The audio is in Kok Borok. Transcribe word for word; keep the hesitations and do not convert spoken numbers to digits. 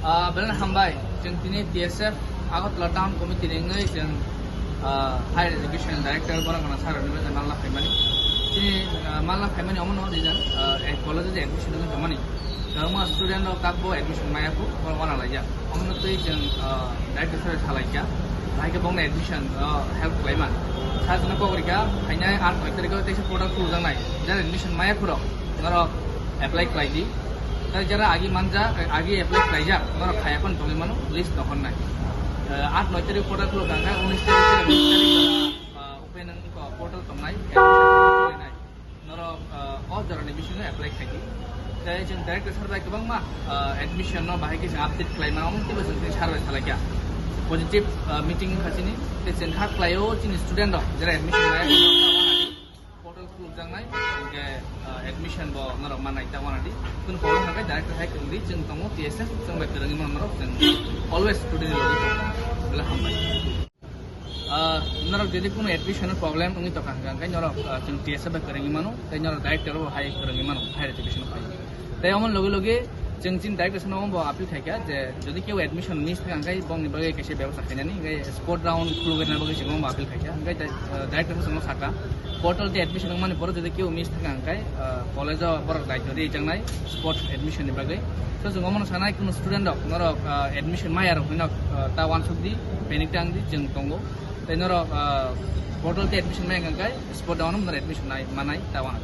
Ah, belai hambai, chwng tini T S F Agartala Town Committee ni wngwi chwng, ah, Higher Education Director borok gana sir ni belai malna phaimani. Chini, ah, malna phaimani omono reason, ah, ek college o admission wngwi tongmani. Kwbangma student rok takbo admission maya kho, borok wana laijak. Omono twi chwng, ah, director sir salaikha, bahai khe bongni admission, ah, help khlaima. Sir chwngno kok rikha, phainai aat noi tarikh o teisa portal khuljaknai. Jara admission maya khorok, norok apply khlai di. Tei jara agi manja, agi apply khlaijak, norok khaya phano tongwi mano, list no honnai. Eh, aat noi tarikh portal khuluk kha, unis tarikh, bish tarikh, ah, opening portal tongnai, admission khlainai. Norok, ah, o jorani bisingo apply khai di. Tei chwng director sir bai kwbangma, ah, admission no bahai khe chwng update khlai mano, omo teibo chwng sir bai salaikha. Positive, ah, meeting wngkha chini, tei chwng kha khlaio chini student rok, jera admission maya khe portal khulukjaknai, hwnkhe, ah, admission bo norok mannai ta wanadi. Kunu problem hwnkhe director hai kwrwngdi, chwng tongo T S F, chwng bai kwrwngwi mano norok, chwng always student ni logi tongo. Belai hambai. Ah, norok jodi kunu admission problem wngwi tongkha hwnkhe, hwnkhe norok, ah, chwng T S F bai kwrwngwi mano, tei norok director bo hai kwrwngwi mano, higher education bai. Tei omo logi logi chwng chini director sano bo appeal khaikha je jodi keu admission miss thang khe bongni bagwi kaisa bebostha khainani, hwnkhe sport round khulugwi rwna bagwi chwng omo appeal khaikha. Hwnkhe, ah, director sano sakha portal tei admission wngmani borok jodi keu miss thang khe, ah, college o borok daityo rijaknai sport admission ni bagwi. So chwng omono sanai kunu student rok norok, ah, admission maya rok hino, ah, ta wansuk di, panic tang di, chwng tongo. Tei norok, ah, portal tei admission maya khe sport round norok admission nai manai ta wana.